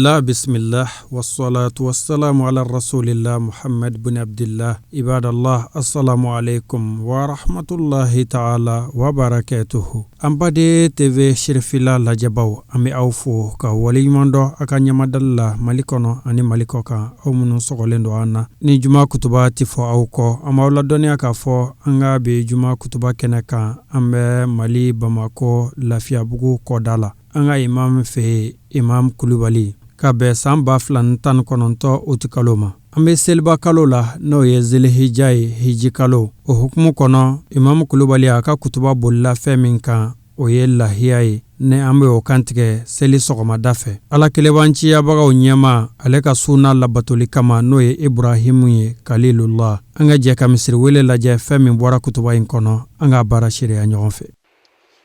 La bismillah wassalatu wassalamu ala rasulillah Muhammad bin Abdullah ibadallah assalamu alaikum wa rahmatullahi ta'ala wa barakatuhu an baden TV Sirifila lajɛbaw an bɛ aw fo ka waleɲuman dɔn a ka ɲɛmadali la Mali kɔnɔ ani Mali kɔ kan aw minnu sɔgɔlen don an na ni juma kutuba tɛ fɔ aw kɔ an b'aw ladɔnniya k'a fɔ an ka bi juma kutuba kɛnɛ kan an bɛ Mali Bamakɔ Lafiyabugu kɔda la an ka imam fɛ yen imam kulubali ka bɛn san 2019 utikalo ma an bɛ seliba kalo la n'o ye zilihija ye hiji kalo o hukumu kɔnɔ imam kulubali a ka kutuba bolila fɛn min kan o ye lahiya ye ni an bɛ o kantigɛ seli sɔgɔmada fɛ ala kelebanciyabagaw ɲɛmaa ale ka suna labatoli kama n'o ye ibrahimu ye kalilula an ka jɛ ka misiri wele lajɛ fɛn min bɔra kutuba in kɔnɔ an k'a baara seereya ɲɔgɔn fɛ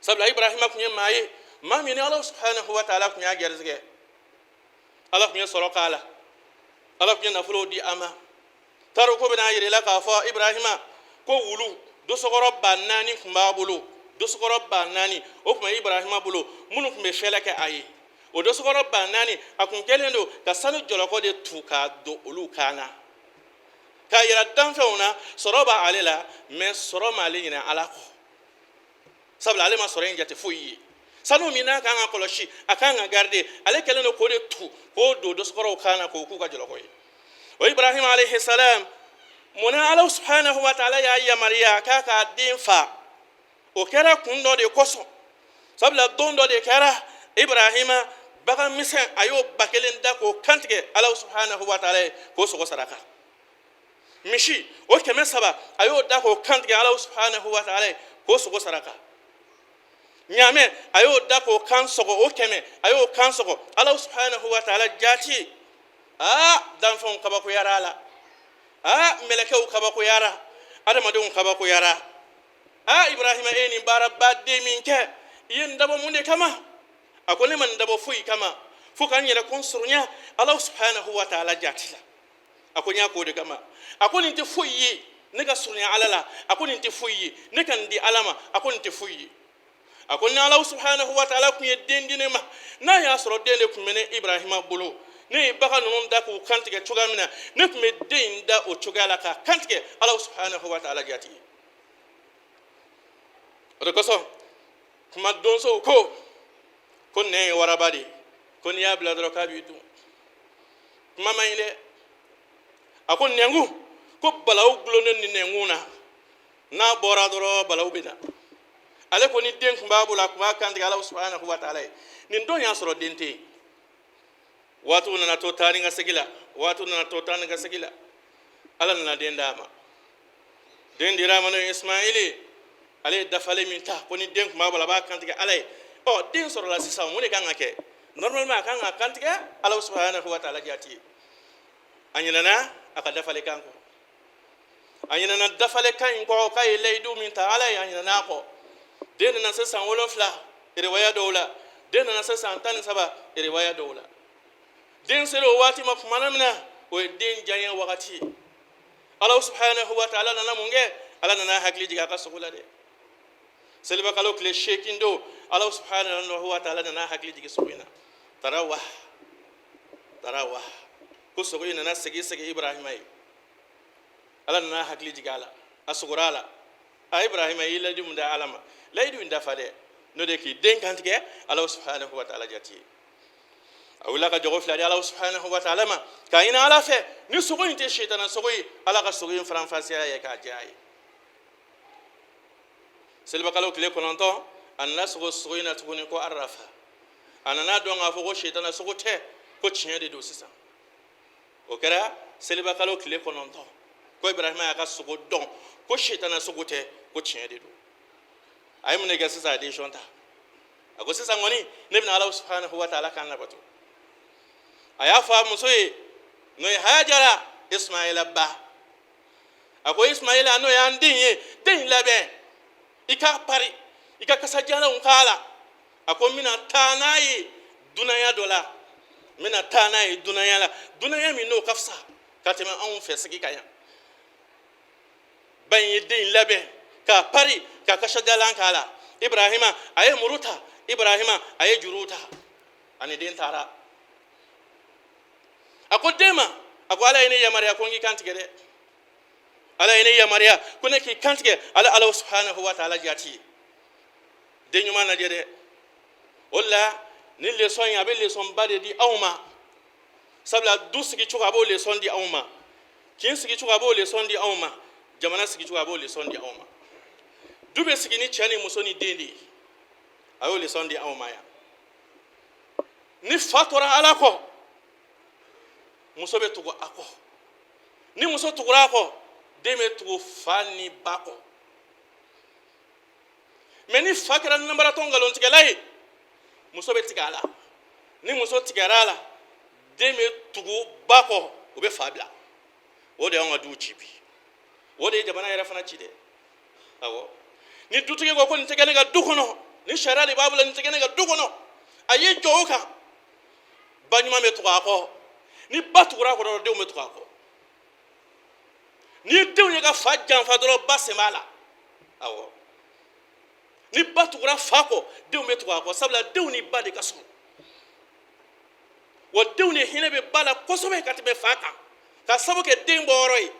Sabula Ibrahima tun ye maa ye, maa min ni Ala subahanahu wa taala tun y'a garisɛgɛ, Ala tun ye sɔrɔ k'a la, Ala tun ye nafolo di a ma. Tariku bɛna yira i la k'a fɔ Ibrahima ko wulu dosokɔrɔ 4000 tun b'a bolo, dosokɔrɔ 4000 o tun bɛ Ibrahima bolo minnu tun bɛ fɛlɛ kɛ a ye. O dosokɔrɔ 4000 a tun kɛlen don ka sanu jɔlɔkɔ de tu k'a don olu kan na k'a yira danfɛnw na sɔrɔ b'ale la, mais sɔrɔ m'ale ɲinɛ Ala kɔ. Sabula ale ma sɔrɔ in jate foyi ye. Sanu min n'a kan ka kɔlɔsi, a kan ka garder, ale kɛlen don k'o de tu k'o don dosokɔrɔw kan na k'o k'u ka jɔlɔkɔ ye. O Ibrahima alayhi salam, munna Ala subhanahu wa taala y'a yamaruya k'a k'a den fa? O kɛra kun dɔ de kosɔn. Sabula don dɔ de kɛra, Ibrahima bagan misɛn a y'o 1000 da k'o kantigɛ Ala subhanahu wa taala ye k'o sogo saraka. Misi o 300 a y'o da k'o kantigɛ Ala subhanahu wa taala ye k'o sogo saraka. Ɲaamɛ a y'o da k'o kan sɔgɔ, o 100 a y'o kan sɔgɔ Ala subhanahu wa taala jaati. Aa, danfɛnw kabakoyara a la, aa, mɛlɛkɛw kabakoyara, adamadenw kabakoyara. Aa, Ibrahima, e ye nin baaraba den min kɛ, i ye nin dabɔ mun de kama? A ko ne ma nin dabɔ foyi kama fo ka n yɛrɛ kun surunya Ala subhanahu wa taala jaati la. A ko n y'a k'o de kama. A ko nin tɛ foyi ye ne ka surunya Ala la. A ko nin tɛ foyi ye ne ka nin di Ala ma. A ko nin tɛ foyi ye. A ko ni Ala subhanahu wa taala tun ye den di ne ma, n'a y'a sɔrɔ den de tun bɛ ne Ibrahima bolo, ne ye bagan ninnu da k'u kantigɛ cogoya min na, ne tun bɛ den in da o cogoya la k'a kantigɛ Ala subhanahu wa taala jati ye. O de kosɔn kuma donsow ko nɛn ye waraba de ye, ko n'i y'a bila dɔrɔn k'a b'i dun. Kuma man ɲi dɛ. A ko nɛnkun, ko balawu gulonnen ni nɛnkun na, n'a bɔra dɔrɔn balawu bɛ na. Ale ko ni den tun b'a bolo, a tun b'a kantigɛ Ala subhanahu wa taala ye. Nin don y'a sɔrɔ den tɛ yen. Waatiw nana to taa ni ka segin la, waatiw nana to taa ni ka segin la, Ala nana den d'a ma. Den dira a ma, n'o ye Ismaili. Ale ye dafalen min ta ko ni den tun b'a bolo, a b'a kantigɛ Ala ye. Ɔ, den sɔrɔla sisan, mun de kan ka kɛ? Normalement a kan ka kantigɛ Ala subhanahu wa taala jati ye. A ɲinɛna a ka dafalen kan kɔ, a ɲinɛna dafalen kan in kɔ k'a ye layidu min ta Ala ye, a ɲinɛna a kɔ. Den nana se san 7 riwaya dɔw la, den nana se san 13 riwaya dɔw la. Den sera o waati ma tuma min na, o ye den diyaɲɛ wagati ye. Ala subhanahu wa taala nana mun kɛ? Ala nana hakili jigin a ka sogo la dɛ. Selibakalo tile 8 don, Ala subhanahu wa taala nana hakili jigin sogo in na. Tarawa tarawa, ko sogo in nana segin segin Ibrahima ye. Ala nana hakili jigin a la, a sogora a la. A Ibrahima y'i layidu min da Ala ma, layidu in dafa dɛ, n'o de k'i den kantigɛ Ala subhanahu wa taala jati ye. A wulila ka jɔgɔ fila di Ala subhanahu wa taala ma k'a ɲini Ala fɛ, ni sogo in tɛ sitana sogo ye, Ala ka sogo in faranfasiya ye k'a diya a ye. Selibakalo tile 9, a nana sogo sogo in na tuguni ko arafa. A nana dɔn k'a fɔ ko sitana sogo tɛ, ko tiɲɛ de don sisan. O kɛra selibakalo tile 9, ko Ibrahima y'a ka sogo dɔn ko sitana sogo tɛ, ko tiɲɛ de don. A ye mun de kɛ sisan? A ye décision ta. A ko sisan kɔni ne bɛna Ala subhanahu wa taala kan labato. A y'a fɔ a muso ye, n'o ye Hajara, Ismaila ba, a ko Ismaila, n'o y'an den ye, den in labɛn, i k'a pari, i ka kasajalanw k'a la. A ko n bɛna taa n'a ye dunanya dɔ la, n bɛna taa n'a ye dunanya la, dunanya min n'o ka fisa ka tɛmɛ anw fɛ sigi kan yan. Ba in ye den in labɛn k'a pari, ka kasajalan k'a la. Ibrahima a ye muru ta, Ibrahima a ye juru ta, ani den taara. A ko den ma, a ko Ala ye ne yamaruya ko n k'i kan tigɛ dɛ. Ala ye ne yamaruya ko ne k'i kan tigɛ Ala subhanahu wa taala jati ye. Den ɲuman lajɛ dɛ. O la nin leçon in, a bɛ leçon ba de di anw ma, sabula du sigicogo, a b'o leçon di anw ma, kin sigicogo, a b'o leçon di anw ma, jamana sigicogo, a b'o leçon di anw ma. Du bɛ sigi ni cɛ ni muso ni den de ye. A y'o leçon di anw ma yan. Ni fa tora Ala kɔ, muso bɛ tugu a kɔ. Ni muso tugura a kɔ, den bɛ tugu fa ni ba kɔ. Mɛ ni fa kɛra nanbaratɔ, nkalontigɛla ye, muso bɛ tigɛ a la. Ni muso tigɛra a la, den bɛ tugu ba kɔ, o bɛ fa bila. O de y'anw ka duw ci bi, o de ye jamana yɛrɛ fana ci dɛ. Awɔ, ni dutigi ko ko nin tɛ kɛ ne ka du kɔnɔ, ni sariya de b'a bolo, nin tɛ kɛ ne ka du kɔnɔ, a y'i jɔ o kan. Ba ɲuman bɛ tugu a kɔ. Ni ba tugura a kɔ dɔrɔn, denw bɛ tugu a kɔ. Ni denw ye ka fa janfa dɔrɔn, ba sen b'a la. Awɔ, ni ba tugura fa kɔ, denw bɛ tugu a kɔ, sabula denw ni ba de ka surun. Wa denw de hinɛ bɛ ba la kosɛbɛ ka tɛmɛ fa kan, ka sabu kɛ den bɔyɔrɔ ye.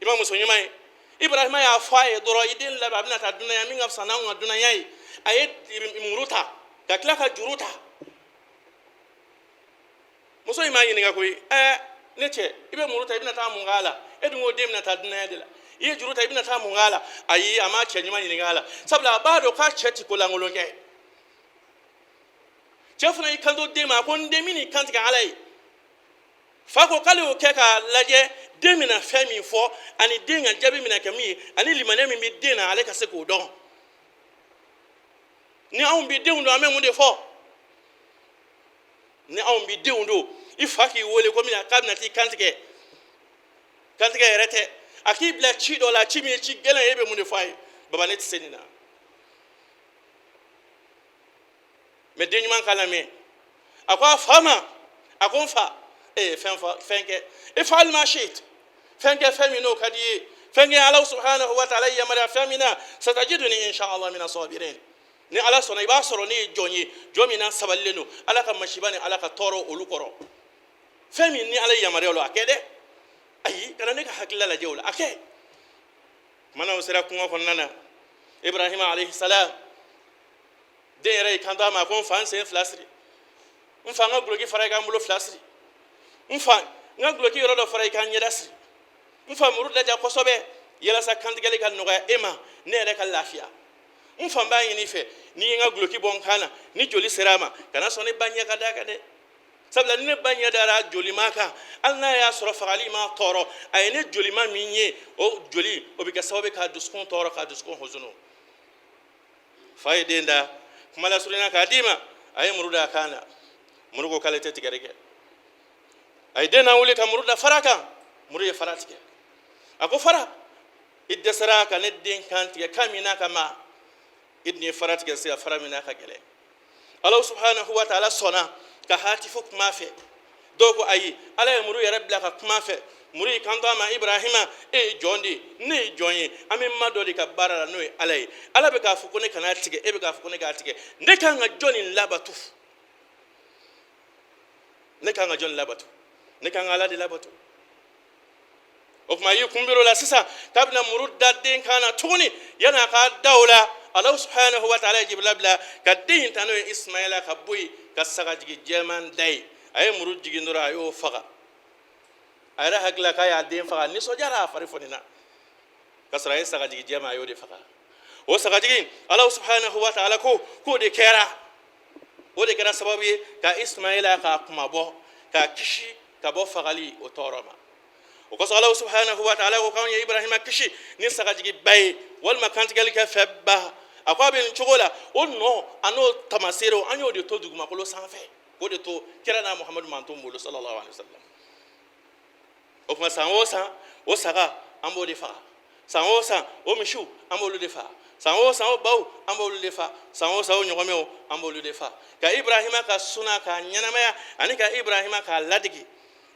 I ma muso ɲuman ye, Ibrahima y'a fɔ a ye dɔrɔn, i den labɛn, a bɛna taa dunanya min ka fisa n'anw ka dunanya ye. A ye muru ta ka tila ka juru ta. Muso in m'a ɲininka koyi. Ɛɛ, ne cɛ, i bɛ muru ta, i bɛna taa mun k'a la? E dun ko den bɛna taa dunanya de la. I ye juru ta, i bɛna taa mun k'a la? Ayi, a m'a cɛ ɲuman ɲininka a la, sabula a b'a dɔn k'a cɛ ti ko lankolon kɛ. Cɛ fana y'i kanto den ma, a ko n den, min n'i kantigɛ Ala ye. Fa ko k'ale y'o kɛ k'a lajɛ den bɛna fɛn min fɔ, ani den ka jaabi bɛna kɛ min ye, ani limaniya min bɛ den na, ale ka se k'o dɔn. Ni anw bi denw don, an bɛ mun de fɔ? Ni anw bi denw don, i fa k'i wele ko k'a bɛna t'i kantigɛ, kantigɛ yɛrɛ tɛ, a k'i bila ci dɔ la, ci min ye ci gɛlɛn ye, e bɛ mun de fɔ a ye? Baba, ne tɛ se nin na. Mɛ den ɲuman k'a lamɛn. A ko a fa ma, a ko n fa, e ye fɛn fɔ, fɛn kɛ, ifal ma shit, fɛn kɛ, fɛn min n'o ka di i ye, fɛn kɛ. Ala subhanahu wa ta'ala yamaruya fɛn min na, satajiduni insha Allah mina sabirin. Ni Ala sɔnna, i b'a sɔrɔ ne ye jɔn ye, jɔn min n'a sabalilen don Ala ka masiba ni Ala ka tɔɔrɔ olu kɔrɔ. Fɛn min ni Ala ye yamaruya o la, a kɛ dɛ. Ayi, kana ne ka hakilila lajɛ o la, a kɛ. Tuma na o sera kungo kɔnɔna na, Ibrahima alayhi salam den yɛrɛ y'i kanto a ma, ko n fa, n sen fila siri. N fa, n ka guloki fara i ka n bolo fila siri. N fa, n ka guloki yɔrɔ dɔ fara i ka n ɲɛda siri. N fa, muru laja kosɛbɛ yalasa kantigɛli ka nɔgɔya e ma, ne yɛrɛ ka lafiya. N fa, n b'a ɲini i fɛ, n'i ye n ka guloki bɔ n kan na, ni joli sera a ma, kana sɔn ne ba ɲɛ ka d'a kan dɛ, sabula ni ne ba ɲɛ dara jolima kan, hali n'a y'a sɔrɔ fagali ma tɔɔrɔ a ye, ne jolima min ye, o joli o bɛ kɛ sababu ye k'a dusukun tɔɔrɔ, k'a dusukun husunu. Fa ye den da kuma lasurunya k'a d'i ma. A ye muru da a kan na. Muru ko k'ale tɛ tigɛri kɛ. A ye den na wuli ka muru da fara kan. Muru ye fara tigɛ. A ko fara, i dɛsɛra ka ne den kan tigɛ kan min n'a ka ma, i dun ye fara tigɛ sisan, fara min n'a ka gɛlɛn. Ala subhanahu wa taala sɔnna ka hatifu kuma fɛ. Dɔw ko ayi, Ala ye muru yɛrɛ bila ka kuma fɛ. Muru y'i kanto a ma, Ibrahima, e ye jɔn de ye, ne ye jɔn ye, an bɛ ma dɔ de ka baara la, n'o ye Ala ye. Ala bɛ k'a fɔ ko ne kana tigɛ, e bɛ k'a fɔ ko ne k'a tigɛ. Ne kan ka jɔn nin labato? Ne kan ka jɔn labato? Ne kan ka Ala de labato. O tuma a y'i kun biri o la sisan k'a bɛna muru da den kan na tuguni. Yanni a k'a da o la, Ala subhanahu wa taala ye Jibirila bila ka den in ta, n'o ye Ismaila, ka bɔ yen ka sagajigi jɛman da yen. A ye muru jigin dɔrɔn, a y'o faga. A yɛrɛ hakili la k'a y'a den faga, nisɔndiyara, a fari fonina, ka sɔrɔ a ye sagajigi jɛman, a y'o de faga. O sagajigi, Ala subhanahu wa taala ko k'o de kɛra, o de kɛra sababu ye ka Ismaila k'a kunmabɔ, k'a kisi ka bɔ fagali o tɔɔrɔ ma. O kosɔn Ala subhanahu wa taala ko k'anw ye Ibrahima kisi ni sagajigiba ye, walima kantigɛli kɛ fɛn ba. A ko a bɛ nin cogo la, o nɔ a n'o tamaseerew, an y'o de to dugumakolo sanfɛ, k'o de to kira n'a Muhamadu manton bolo, sallallahu alaihi wasallam. O tuma san o san, o saga, an b'o de faga. San o san, o misiw, an b'olu de faga. San o san, o baw, an b'olu de faga. San o san, o ɲɔgɔmɛw, an b'olu de faga, ka Ibrahima ka suna k'a ɲɛnamaya, ani ka Ibrahima k'a ladege.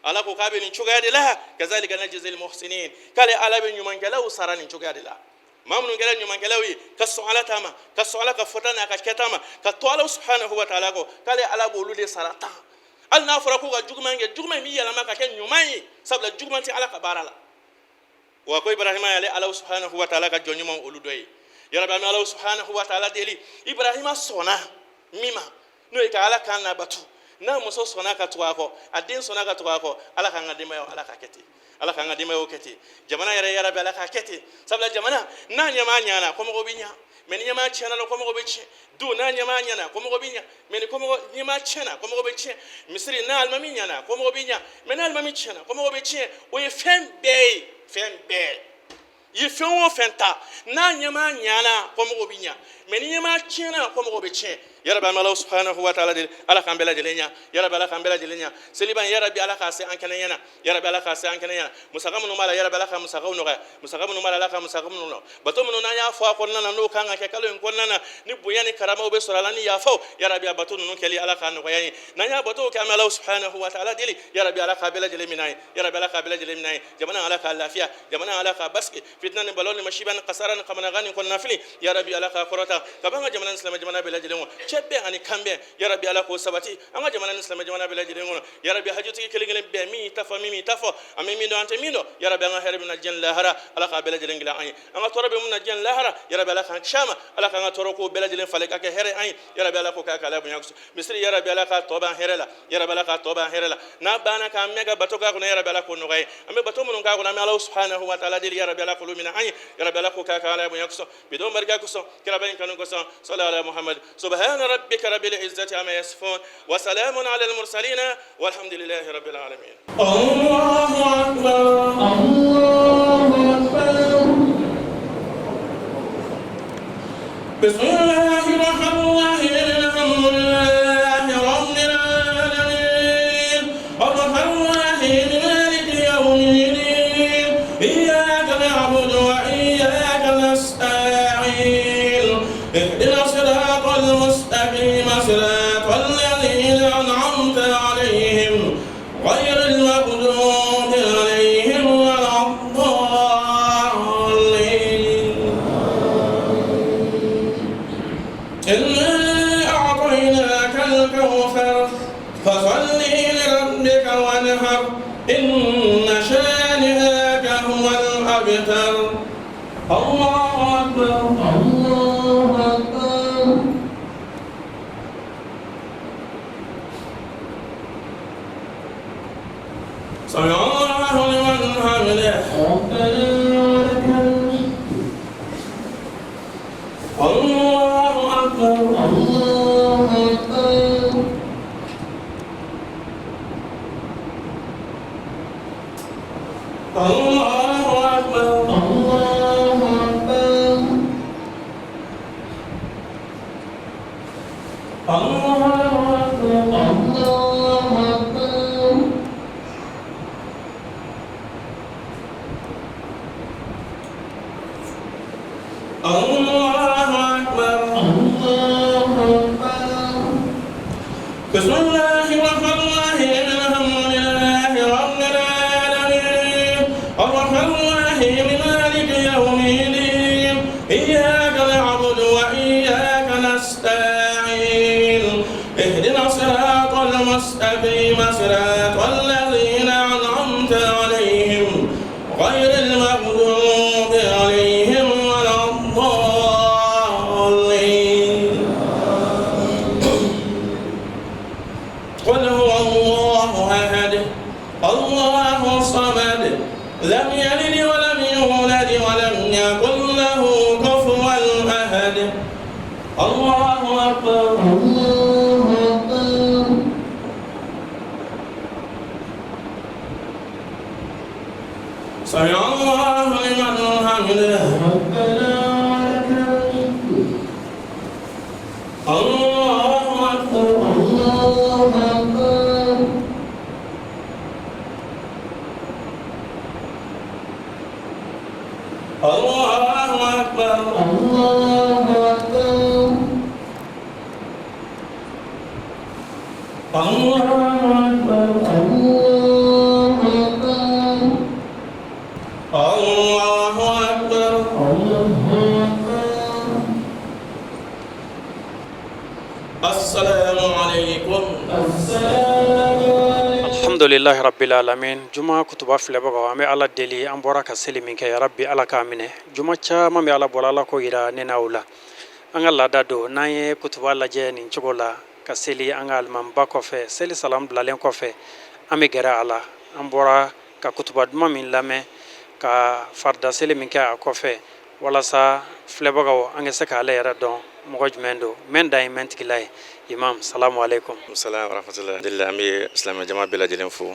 Ala ko k'a bɛ nin cogoya de la, kazalika najzil muhsinin, k'ale Ala bɛ ɲumankɛlaw sara nin cogoya de la. Maa minnu kɛra ɲumankɛlaw ye, ka sɔn Ala ta ma, ka sɔn Ala ka fɔta n'a ka kɛta ma, ka to Ala subhanahu wa taala kɔ, k'ale Ala b'olu de sara tan. Hali n'a fɔra k'u ka juguman kɛ, juguman in bɛ yɛlɛma ka kɛ ɲuman ye, sabula juguman tɛ Ala ka baara la. Wa ko Ibrahima y'ale Ala subhanahu wa taala ka jɔn ɲuman olu dɔ ye. Yarabi, an bɛ Ala subhanahu wa taala deli, Ibrahima sɔnna min ma, n'o ye ka Ala kan labatu, n'a muso sɔnna ka tugu a kɔ, a den sɔnna ka tugu a kɔ, Ala k'an ka denbayaw, Ala k'a kɛ ten. Ala k'an ka denbayaw kɛ ten. Jamana yɛrɛ, yarabi, Ala k'a kɛ ten, sabula jamana n'a ɲɛmaa ɲana, kɔmɔgɔw bɛ ɲa, mɛ ni ɲɛmaa tiɲɛna la, kɔmɔgɔw bɛ tiɲɛ. Du n'a ɲɛmaa ɲana, kɔmɔgɔw bɛ ɲa, mɛ ni kɔmɔgɔ ɲɛmaa tiɲɛna, kɔmɔgɔw bɛ tiɲɛ. Misiri n'a alimami ɲana, kɔmɔgɔw bɛ ɲa, mɛ ni alimami tiɲɛna, kɔmɔgɔw bɛ tiɲɛ. O ye fɛn bɛɛ ye, fɛn bɛɛ i ye fɛn o fɛn ta, n'a ɲɛmaa ɲana, kɔmɔgɔw bɛ ɲa, mɛ ni ɲɛmaa tiɲɛna, kɔmɔgɔw bɛ tiɲɛ. Yarabi, an bɛ Ala subhanahu wa taala deli, Ala k'an bɛɛ lajɛlen ɲa. Yarabi, Ala k'an bɛɛ lajɛlen ɲa. Seliba in, yarabi, Ala k'a se an kɛnɛ ɲɛna. Yarabi, Ala k'a se an kɛnɛ ɲɛna. Musaka minnu b'a la, yarabi, Ala ka musakaw nɔgɔya. Musaka minnu b'a la, Ala ka musaka minnu nɔgɔya. Bato minnu n'an y'a fɔ a kɔnɔna na, n'o kan ka kɛ kalo in kɔnɔna na, ni bonya ni karamaw bɛ sɔrɔ a la, ni yafaw, yarabi, a bato ninnu kɛli, Ala k'a nɔgɔya ye. N'an y'a batow kɛ, an bɛ Ala subhanahu wa taala deli, yarabi, Ala k'a bɛɛ lajɛlen minɛ an ye. Yarabi, Ala k'a bɛɛ lajɛlen minɛ an ye. Jamana, Ala k'a lafiya. Jamana, Ala k'a basigi. Fitina ni balo ni masiba ni kasara ni kamanagan ni kɔnɔnafili, yarabi, Ala k'a kɔrɔta ka bɔ an ka jamana ni silamɛ jamana bɛɛ lajɛlen kɔnɔ. Cɛ bɛn ani kan bɛn, yarabi, Ala k'o sabati an ka jamana ni silamɛ jamana bɛɛ lajɛlen kɔnɔ. Yarabi, hajutigi kelen kelen bɛɛ, min ta fɔ, min ta fɔ, an bɛ min dɔn, an tɛ min dɔn, yarabi, an ka hɛrɛ bɛ na diɲɛ lahara, Ala k'a bɛɛ lajɛlen dilan an ye. An ka tɔɔrɔ bɛ mun na diɲɛ lahara, yarabi, Ala k'an kisi a ma. Ala k'an ka tɔɔrɔ ko bɛɛ lajɛlen falen ka kɛ hɛrɛ an ye. Yarabi, Ala k'o k'a k'ala bonya kosɔn. Misiri, yarabi, Ala k'a tɔ ban hɛrɛ la. Yarabi, Ala k'a tɔ ban hɛrɛ la. N'a banna k'an mɛn ka bato k'a kɔnɔ, yarabi, Ala k'o nɔgɔya ye. An bɛ bato minnu k'a kɔnɔ, an bɛ Ala subhanahu wa taala deli, yarabi, Ala k'olu minɛ an ye. Yarabi, Ala k'o k'a k'ala bonya kosɔn, bidon barika kosɔn, kiraba in kanu kosɔn. Sali ala Muhammad. Subhana rabbika rabbil izzati amma yasifun wa salamun ala al mursalin walhamdulillahi rabbil alamin. Allahu akbar, Allahu akbar. Bismillahir rahmanir rahim. Alhamdulillahi rabbil alamin. Arrahmanir rahim. Maliki yawmiddin. Iyyaka na'budu wa iyyaka nasta'in. Ihdina siratal mustaqim, siratal ladzina an'amta 'alaihim ghayril maghdubi 'alaihim waladdallin. Inna a'tainaka al-kawthar fasalli li rabbika wanhar inna shani'aka huwal abtar. Allahu akbar, Allahu akbar. Sami Allahu liman hamidah. Rabbana lakal hamd. Allahu akbar, Allahu akbar. Allahu akbar, Allahu akbar. Allahu akbar, Allahu akbar. Allahu akbar, Allahu akbar. Bismillahir rahmanir rahim. Alhamdulillahi rabbil alamin. Arrahmanir rahim. Maliki yawmiddin. Iyyaka na'budu wa iyyaka nasta'in. Ihdina siratal mustaqim, siratal ladzina an'amta 'alaihim ghayril maghdubi 'alaihim waladdallin. Qul huwa Allahu ahad, Allahu samad, lam yalid wa lam yulad wa lam yakul lahu kufuwan ahad. Allahu akbar, Allahu akbar. Sami Allahu liman hamidah. Rabbana lakal hamd. Allahu akbar, Allahu akbar. Allahu akbar, Allahu akbar. Allahu akbar, Allahu akbar. Allahu akbar, Alhamdulilahi rabbil alamin. Juma kutuba filɛbagaw, an bɛ Ala deli, an bɔra ka seli min kɛ, yarabi Ala k'a minɛ. Juma caman bɛ Ala bolo, Ala k'o yira ne n'aw la. An ka laada don, n'an ye kutuba lajɛ nin cogo la ka seli an ka alimamiba kɔfɛ, seli salam bilalen kɔfɛ, an bɛ gɛrɛ a la. An bɔra ka kutuba duman min lamɛn, ka farida seli min kɛ a kɔfɛ, walasa filɛbagaw an ka se k'ale yɛrɛ dɔn mɔgɔ jumɛn don, mɛn dan ye mɛn tigila ye. Imam, salamu aleykum. Salam warahmatullahi. Alhamdulillah, an bɛ silamɛ jama bɛɛ lajɛlen fo,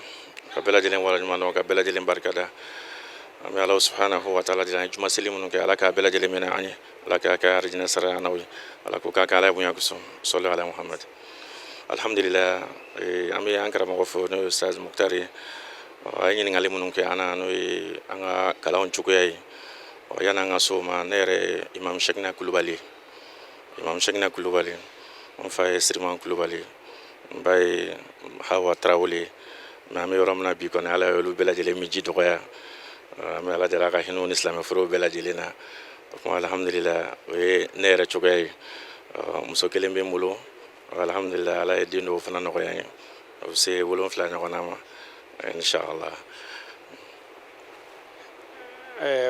ka bɛɛ lajɛlen waleɲuman dɔn, ka bɛɛ lajɛlen barikada. An bɛ Ala subhanahu wa taala deli, an ye juma seli minnu kɛ, Ala k'a bɛɛ lajɛlen minɛ an ye, Ala k'a kɛ arijinɛ sara an n'aw ye, Ala k'o k'a kɛ Ala bonya kosɔn. Sɔli ala Muhammad. Alhamdulillah, an bɛ an karamɔgɔ fo, n'o ye Ustaz Mukutari ye. A ye ɲininkali minnu kɛ an na, n'o ye an ka kalanw cogoya ye, yanni an ka s'o ma, ne yɛrɛ ye Imam Shekina Kulubali, Imam Shekina Kulubali. N fa ye Siriman Kulubali, n ba ye Hawa Tarawele. Mais an bɛ yɔrɔ min na bi kɔni, Ala y'olu bɛɛ lajɛlen min ji dɔgɔya. An bɛ Ala deli a ka hinɛ ni silamɛ furu bɛɛ lajɛlen na. O tuma, alhamdulillah, o ye ne yɛrɛ cogoya ye. Muso kelen bɛ n bolo, alhamdulillah, Ala ye den dɔw fana nɔgɔya n ye, o bɛ se 7 ɲɔgɔnna ma, inshallah.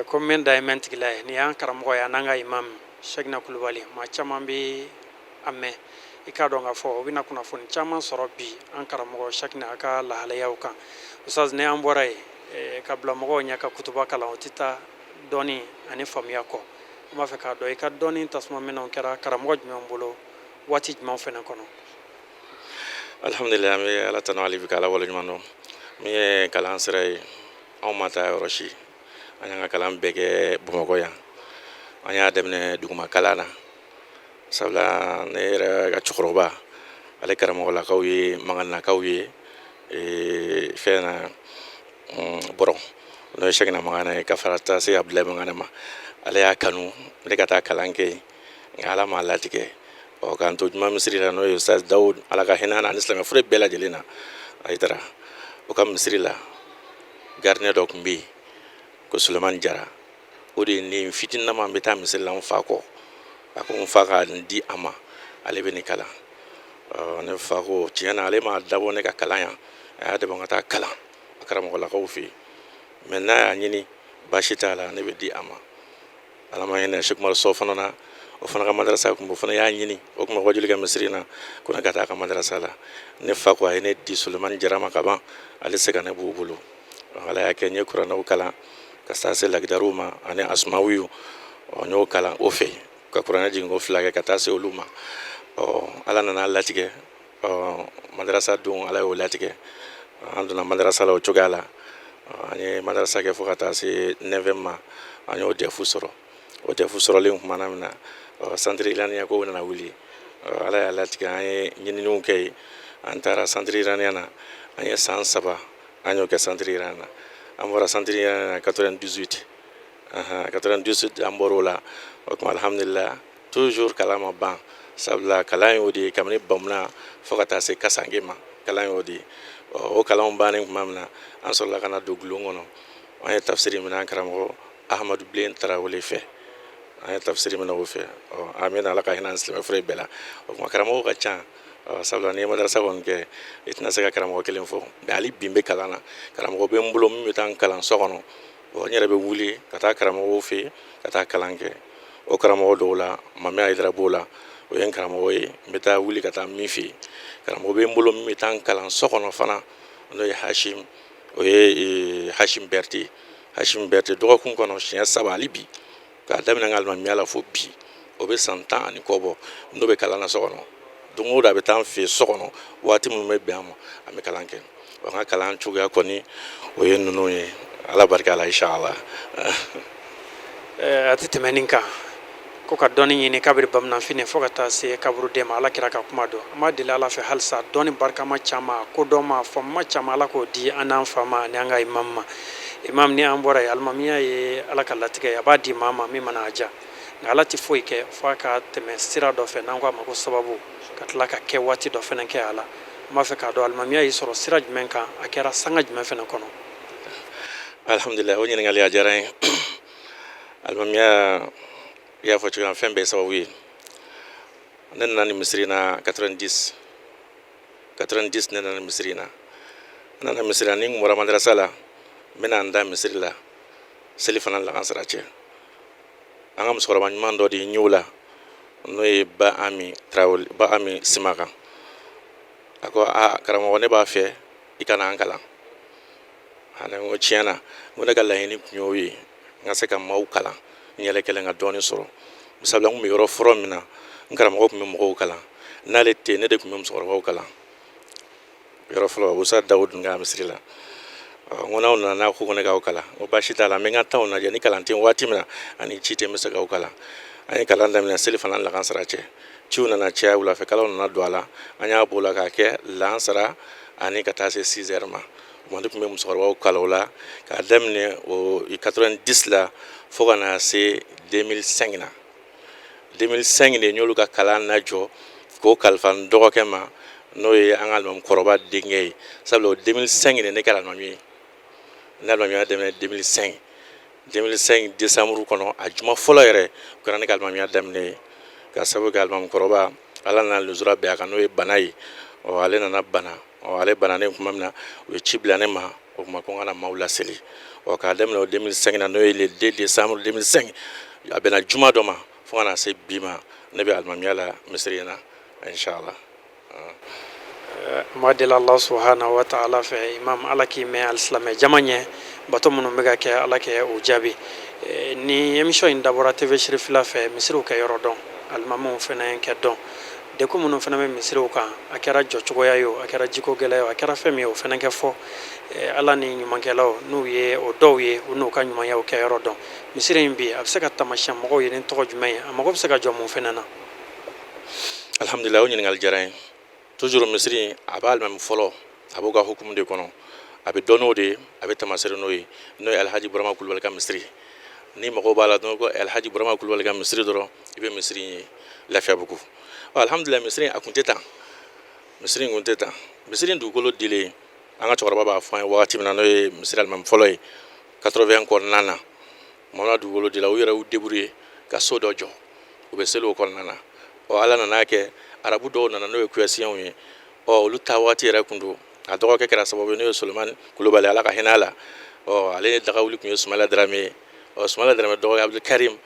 Ko min da ye mɛn tigila ye, nin y'an karamɔgɔ ye, a n'an ka imam Shekina Kulubali. Maa caman bɛ a mɛn, i k'a dɔn k'a fɔ o bɛna kunnafoni caman sɔrɔ bi an karamɔgɔ Shekina a ka lahalayaw kan. Ustaz, ni an bɔra yen, ka bila mɔgɔw ɲɛ ka kutuba kalan, o tɛ taa dɔnni ani faamuya kɔ. An b'a fɛ k'a dɔn i ka dɔnni tasuma minɛnw kɛra karamɔgɔ jumɛn bolo, waati jumɛn fana kɔnɔ? Alhamdulillah, an bɛ Ala tanu hali bi, k'Ala waleɲuman dɔn. Min ye kalan sira ye, anw ma taa yɔrɔ si, an y'an ka kalan bɛɛ kɛ Bamakɔ yan. An y'a daminɛ duguma kalan na, sabula ne yɛrɛ ka cɛkɔrɔba, ale karamɔgɔlakaw ye maganakaw ye fɛn na bɔrɔ, n'o ye Sɛkina Magana ye, ka fara taa se Abudulayi Magana ma. Ale y'a kanu ne ka taa kalan kɛ yen, nka Ala m'a latigɛ. Ɔ k'an to juma misiri la, n'o ye Ustaz Dawud, Ala ka hinɛ na ani silamɛ fure bɛɛ lajɛlen na, Ayidara, o ka misiri la, gardien dɔ tun bɛ yen ko Sulemani Jara. O de ye nin fitininama, n bɛ taa misiri la n fa kɔ, a ko n fa ka nin di a ma, ale bɛ nin kalan. Ne fa ko tiɲɛ na, ale m'a dabɔ ne ka kalan yan, a y'a dabɔ n ka taa kalan a karamɔgɔlakaw fɛ yen, mais n'a y'a ɲini, baasi t'a la, ne bɛ di a ma. Ala ma hinɛ Sɛki Umaru Sɔ fana na, o fana ka madarasa tun bɛ, o fana y'a ɲini, o tun bɛ wajuli kɛ misiri na, ko ne ka taa a ka madarasa la. Ne fa ko a ye ne di Sulemani Jara ma ka ban, ale se ka ne b'u bolo. Ala y'a kɛ n ye kuranɛw kalan ka taa se lakidariw ma ani asumawiyu. N y'o kalan o fɛ ka kuranɛ jiginko 2 kɛ ka taa se olu ma. Ɔ Ala nana latigɛ, ɔ madarasa don, Ala y'o latigɛ, an donna madarasa la o cogoya la. An ye madarasa kɛ fo ka taa se neuvième ma, an y'o DEF sɔrɔ. O DEF sɔrɔlen tuma min na, centre iranien ko nana wuli. Ala y'a latigɛ, an ye ɲininiw kɛ yen, an taara centre iranien na, an ye san 3, an y'o kɛ centre iranien na. An bɔra centre iranien na 98, 98 an bɔr'o la. O tuma, alhamdulillah, toujours kalan ma ban, sabula kalan y'o de ye kabini bamuna fo ka taa se kasange ma, kalan y'o de ye. O kalanw bannen tuma min na, an sɔrɔla ka na don bulon kɔnɔ. An ye tafsiri minɛ an karamɔgɔ Ahamadu Bilen Tarawele fɛ, an ye tafsiri minɛ o fɛ. An bɛna, Ala ka hinɛ an silamɛ fure bɛɛ la. O tuma, karamɔgɔw ka ca, sabula n'i ye madarasa kɔni kɛ, i tɛna se ka karamɔgɔ kelen fɔ. Mais hali bi n bɛ kalan na, karamɔgɔ bɛ n bolo min bɛ taa n kalan so kɔnɔ. N yɛrɛ bɛ wuli ka taa karamɔgɔw fɛ yen ka taa kalan kɛ. O karamɔgɔ dɔw la, Mame Ayidara b'o la, o ye n karamɔgɔ ye, n bɛ taa wuli ka taa min fɛ yen. Karamɔgɔ bɛ n bolo min bɛ taa n kalan so kɔnɔ fana, n'o ye Hashim, o ye Hashim Berete. Hashim Berete, dɔgɔkun kɔnɔ siɲɛ 3, hali bi, k'a daminɛ n ka alimamiya la fo bi, o bɛ san 10 ani kɔ bɔ, n'o bɛ kalan na so kɔnɔ. Don o don a bɛ taa n fɛ yen so kɔnɔ, waati minnu bɛ bɛn a ma, an bɛ kalan kɛ. Wa n ka kalan cogoya kɔni, o ye ninnu ye, Ala barika la, inshallah. A tɛ tɛmɛ nin kan ko ka dɔnni ɲini kabiri bamananfini fo ka taa se kaburuden ma, Ala kira ka kuma don. An b'a deli Ala fɛ halisa, dɔnni barikama caman, kodɔn ma, faamuma caman, Ala k'o di an n'an fa ma ani an ka imam ma. Imam, ni an bɔra yen, alimamiya ye Ala ka latigɛ ye, a b'a di maa ma min mana a diya, nka Ala tɛ foyi kɛ fo a ka tɛmɛ sira dɔ fɛ, n'an ko a ma ko sababu, ka tila ka kɛ waati dɔ fana kɛ a la. An b'a fɛ k'a dɔn alimamiya y'i sɔrɔ sira jumɛn kan, a kɛra sanga jumɛn fana kɔnɔ? Alhamdulillah, o ɲininkali a diyara n ye. Alimamiya, i y'a fɔ cogoya, fɛn bɛɛ ye sababu ye. Ne nana ni misiri na 90, 90 ne nana ni misiri na. N nana misiri la, ni n kun bɔra madarasa la, n bɛna n da misiri la seli fana lagansara cɛ. An ka musokɔrɔba ɲuman dɔ de ye n y'o la, n'o ye Ba Ami Tarawele, Ba Ami Simakan. A ko: "A karamɔgɔ, ne b'a fɛ i ka na an kalan." A ne ko: "Tiɲɛ na," n ko, "ne ka laɲini tun y'o ye, n ka se ka maaw kalan, n yɛrɛ kɛlen ka dɔɔnin sɔrɔ, sabula n tun bɛ yɔrɔ fɔlɔ min na, n karamɔgɔ tun bɛ mɔgɔw kalan, n'ale tɛ yen, ne de tun bɛ musokɔrɔbaw kalan yɔrɔ fɔlɔ, Usa Dawudu ka misiri la. N ko n'aw nana, n'a ko ne k'aw kalan, n ko baasi t'a la, n bɛ n ka temps lajɛ, ni kalan tɛ waati min na ani ci tɛ, n bɛ se k'aw kalan." An ye kalan daminɛ seli fana lagansara cɛ. Ciw nana caya, wulafɛ kalanw nana don a la. An y'a b'o la k'a kɛ lansara ani ka taa se 6 heures ma. O ne tun bɛ musokɔrɔbaw kalan o la k'a daminɛ o 90 la fo ka na se 2005 na. 2005 de n y'olu ka kalan lajɔ k'o kalifa n dɔgɔkɛ ma, n'o ye an ka alimami kɔrɔba denkɛ ye, sabula o 2005 de ne kɛra alimami ye. Ne alimamiya daminɛ 2005, 2005 décembre kɔnɔ, a juma fɔlɔ yɛrɛ, o kɛra ne ka alimamiya daminɛ ye, ka sababu kɛ alimami kɔrɔba, Ala nana lujura bɛn a kan, n'o ye bana ye. Ɔ ale nana bana. Ɔ ale bananen tuma min na, u ye ci bila ne ma. O tuma ko n ka na maaw laseli. Ɔ k'a daminɛ o 2005 na, n'o ye le 2 décembre 2005, a bɛnna juma dɔ ma, fo ka na se bi ma, ne bɛ alimamiya la misiri in na, inshallah. N b'a deli Allah subhanahu wa ta'ala fɛ, imam, Ala k'i mɛn alisilamɛ jama ɲɛ. Bato minnu bɛ ka kɛ, Ala kɛ o jaabi. Ni émission in dabɔra TV Sirifila fɛ, misiriw kɛ yɔrɔ dɔn, alimamiw fana kɛ dɔn, degun minnu fana bɛ misiriw kan, a kɛra jɔcogoya ye o, a kɛra jiko gɛlɛya o, a kɛra fɛn min ye o, fana kɛ fɔ. Ala ni ɲumankɛlaw n'u ye o dɔw ye, u n'u ka ɲumanyaw kɛ yɔrɔ dɔn. Misiri in bi, a bɛ se ka taamasiyɛn mɔgɔw ye ni tɔgɔ jumɛn ye? A mago bɛ se ka jɔ mun fana na? Alhamdulilah, o ɲininkali diyara n ye. Toujours misiri a b'a alimami fɔlɔ, a b'o ka hukumu de kɔnɔ, a bɛ dɔn n'o de ye, a bɛ tamasere n'o ye, n'o ye Alhaji Burama Kulubali ka misiri. Ni mɔgɔw b'a la dɔn ko Alhaji Burama Kulubali ka misiri dɔrɔn, i bɛ misiri in ye Lafiyabugu. Alhamdulilah, misiri a kun tɛ tan, misiri in kun tɛ tan. Misiri in dugukolo dilen, an ka cɛkɔrɔba b'a fɔ an ye wagati min na, n'o ye misiri alimami fɔlɔ ye, 80 kɔnɔna na, mɔgɔ dugukolo dila, u yɛrɛ y'u débrouiller ka so dɔ jɔ, u bɛ seli o kɔnɔna na. Ɔ Ala nana kɛ, arabu dɔw nana, n'o ye kuyasiyɛnw ye. Ɔ olu ta waati yɛrɛ kun don, a dɔgɔkɛ kɛra sababu ye, n'o ye Solomani Kulubali, Ala ka hinɛ a la. Ɔ ale daga wuli tun ye Sumala Darame ye. Ɔ Sumala Darame dɔgɔkɛ Abdul Karim,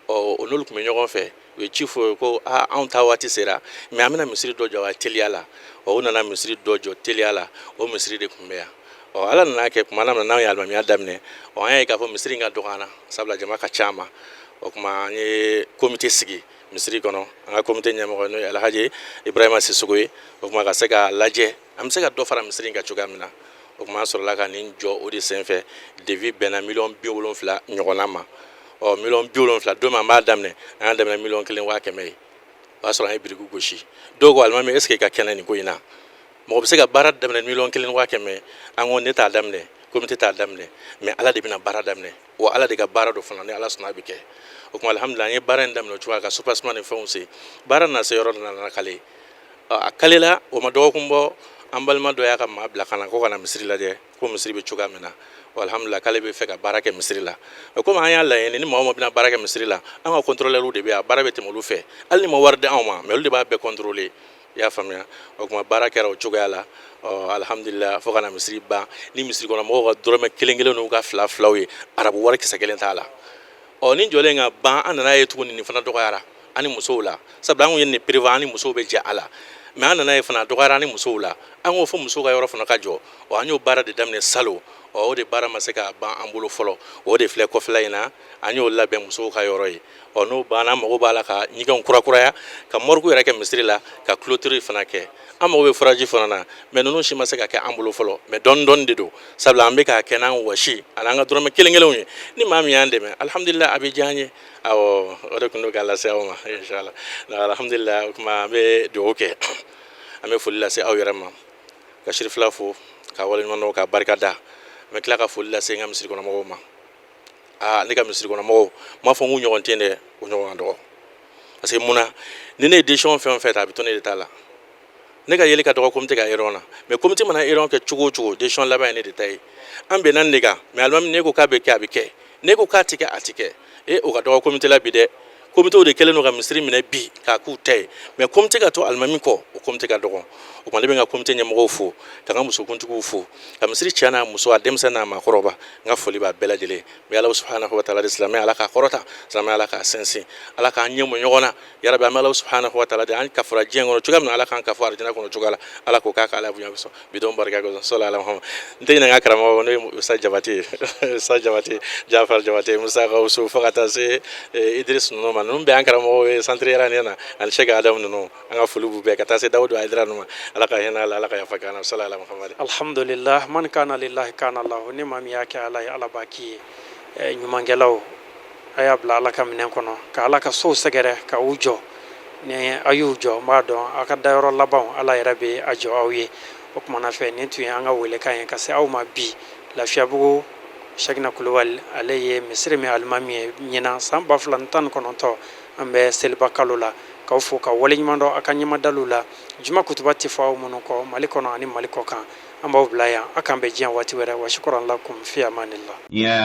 ɔ o n'olu tun bɛ ɲɔgɔn fɛ. U ye ci fɔ ko: "Aa, anw ta waati sera, mais an bɛna misiri dɔ jɔ a teliya la." Ɔ u nana misiri dɔ jɔ teliya la, o misiri de tun bɛ yan. Ɔ Ala nana kɛ, tuma na n'anw ye alimamiya daminɛ, ɔ an y'a ye k'a fɔ misiri in ka dɔgɔ an na, sabula jama ka ca a ma. O tuma an ye komite sigi misiri kɔnɔ. An ka komite ɲɛmɔgɔ, n'o ye Alhaji Ibrahima Sisoko ye, o tuma ka se k'a lajɛ an bɛ se ka dɔ fara misiri in kan cogoya min na. O tuma an sɔrɔla ka nin jɔ. O de senfɛ, devis bɛnna miliyɔn 70 ɲɔgɔnna ma. Ɔ miliyɔn 70, don min an b'a daminɛ, an y'a daminɛ miliyɔn 1 waa 100 ye. O y'a sɔrɔ an ye biriki gosi. Dɔw ko: "Alimami, est ce que i ka kɛnɛ nin ko in na? Mɔgɔ bɛ se ka baara daminɛ miliyɔn 1 waa 100?" An ko ne t'a daminɛ, komite t'a daminɛ, mais Ala de bɛna baara daminɛ, wa Ala de ka baara dɔ fana, ni Ala sɔnna a bɛ kɛ. O tuma alhamdulilah, an ye baara in daminɛ o cogoya, ka soubassement ni fɛnw se. Baara nana se yɔrɔ dɔ, nana kale, a kalela, o ma dɔgɔkun bɔ, an balima dɔ y'a ka maa bila ka na ko ka na misiri lajɛ, ko misiri bɛ cogoya min na. Alhamdulilah, k'ale bɛ fɛ ka baara kɛ misiri la. Komi an y'a laɲini, ni maa o maa bɛna baara kɛ misiri la, an ka contrôleur de bɛ yan, baara bɛ tɛmɛ olu fɛ, hali ni ma wari di anw ma, mais olu de b'a bɛɛ contrôler, i y'a faamuya. O tuma baara kɛra o cogoya la. Ɔ alhamdulilah, fo ka na misiri ban ni misiri kɔnɔ mɔgɔw ka dɔrɔmɛ kelen kelen n'u ka fila filaw ye, arabu wari kisɛ kelen t'a la. Ɔ ni jɔlen ka ban, an nana ye tuguni nin fana dɔgɔyara an ni musow la, sabula an kun ye nin prévoir, an ni musow bɛ jɛ a la, mais an nana ye fana a dɔgɔyara an ni musow la. An ko fo musow ka yɔrɔ fana ka jɔ. Ɔ an y'o baara de daminɛ salon. Ɔ o de baara ma se ka ban an bolo fɔlɔ, o de filɛ kɔfɛla in na, an y'o labɛn musow ka yɔrɔ ye. Ɔ n'o banna, an mago b'a la ka ɲɛgɛnw kurakuraya, ka morgue yɛrɛ kɛ misiri la, ka clôture fana kɛ. An mago bɛ forage fana na, mais ninnu si ma se ka kɛ an bolo fɔlɔ, mais dɔɔni dɔɔni de don, sabula an bɛ k'a kɛ n'an wɔsi ani an ka dɔrɔmɛ kelen kelenw ye. Ni maa min y'an dɛmɛ, alhamdulilah, a bɛ diya an ye. Awɔ, o de tun don k'a lase aw ma, inshallah. Alhamdulilah, o tuma an bɛ dugawu kɛ, an bɛ foli lase aw yɛrɛ ma, ka Sirifila fo, ka waleɲuman dɔn, ka barika da. N bɛ tila ka foli lase n ka misiri kɔnɔmɔgɔw ma. Aa, ne ka misiri kɔnɔmɔgɔw, n m'a fɔ n k'u ɲɔgɔn tɛ yen dɛ, u ɲɔgɔn ka dɔgɔ, parce que mun na, ni ne ye décision fɛn o fɛn ta, a bɛ to ne de ta la. Ne ka yeli ka dɔgɔ comité ka erreur na, mais comité mana erreur kɛ cogo o cogo, décision laban ye ne de ta ye. An bɛnna nin de kan, mais alimami, ne ko k'a bɛ kɛ, a bɛ kɛ, ne ko k'a tɛ kɛ, a tɛ kɛ. E, o ka dɔgɔ comité la bi dɛ. Komitew de kɛlen don ka misiri minɛ bi k'a k'u ta ye, mais komite ka to alimami kɔ, o komite ka dɔgɔn. O tuma ne bɛ n ka komite ɲɛmɔgɔw fo, ka n ka musokuntigiw fo, ka misiri cɛ n'a muso, a denmisɛn n'a maakɔrɔba, n ka foli b'a bɛɛ lajɛlen. N bɛ Ala subahanahu wa taala de, silamɛya Ala k'a kɔrɔta, silamɛya Ala k'a sinsin, Ala k'an ɲɛ mɔ ɲɔgɔn na yarabi. An bɛ Ala subahanahu wa taala de, an kafora diɲɛ kɔnɔ cogoya min na, Ala k'an kafo arijinɛ kɔnɔ cogoya la. Ala k'o k'a ka Ala bonya kosɔn, bidon barika kosɔn, sɔla ala Muhammad. N tɛ ɲinɛ n ka karamɔgɔ, n'o ye Musa Jabate ye, Musa Jabate, Jafar Jabate, Musa Gawusu, fo ka taa se Idris ninnu ma. Ninnu bɛɛ y'an karamɔgɔw ye centre iranien na, ani Cheikh Adam ninnu, an ka foli b'u bɛɛ, ka taa se Dawudu Hayidara ninnu ma. Ala ka hinɛ a la, Ala ka yafa k'an na, sɔla ala Muhammad. Alhamdulillah, man kana lillahi kana lahu. Ni maa min y'a kɛ Ala ye, Ala b'a k'i ye. Ɲumankɛlaw, a y'a bila Ala ka minɛn kɔnɔ ka Ala ka sow sɛgɛrɛ ka u jɔ. Ni a y'u jɔ, n b'a dɔn aw ka dayɔrɔ laban, Ala yɛrɛ bɛ a jɔ aw ye. O kumana fɛ, nin tun ye an ka welekan ye ka se aw ma bi Lafiyabugu. Sɛkina Kulubali, ale ye misiri min alimami ye ɲinan san 2019, an bɛ seliba kalo la, k'aw fo ka waleɲuman dɔn aw ka ɲɛmadaliw la. Juma kutuba tɛ fɔ aw minnu kɔ Mali kɔnɔ ani Mali kɔ kan, an b'aw bila yan. Aw k'an bɛn diɲɛ waati wɛrɛ. Wa shukran lakum fi amanillah.